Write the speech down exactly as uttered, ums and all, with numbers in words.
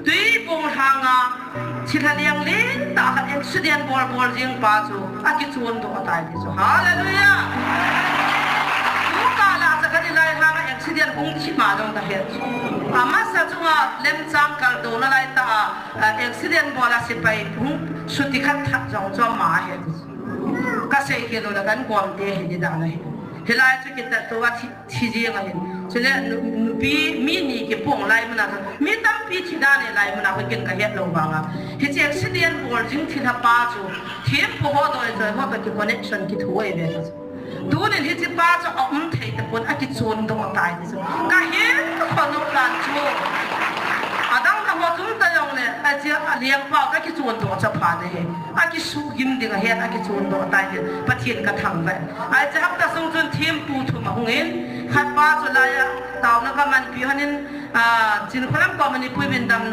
Tuibong lhanga thilha lianglin tah khat accident bol bol jing pa chu akichon doh tai ti chu. Hallelujah. Tukal a chu kani lai lhanga accident hung thi ma jong kahe. Amasa chunga lemchang kal dona lai tah a, ah, accident bol a sepai hung suti khat that jong chu ama ahe ti chu. Kasei khel lou le kan gom te hi di dan ahi. Hilai chu kitat tou a thi, thi jeng ahi. Chule nu, nupi mi ni kipong lai mun a chu, mi tampi thi dan e lai mun a, ken kahet lou vang a. Hiche accident bol jing thilha pa chu, thempu ho doi joi ho toh ki connection kithu ahi ve. Tunin hiche pa chu aum thei tapon, akichon doh tai ti chu. Kahet kha nom dan chu. Adang na ho chun ta jong le, ache a liang pa akichon doh chu apha ahi. Akisuhgim ding ahi, akichon doh tai ti. Pathen kathangvah e. Hiche hapta sung chun thempu thum ahung in, khat pa chu lai a taona kamanpi hon in, ah, Chinkholam Community puimin damna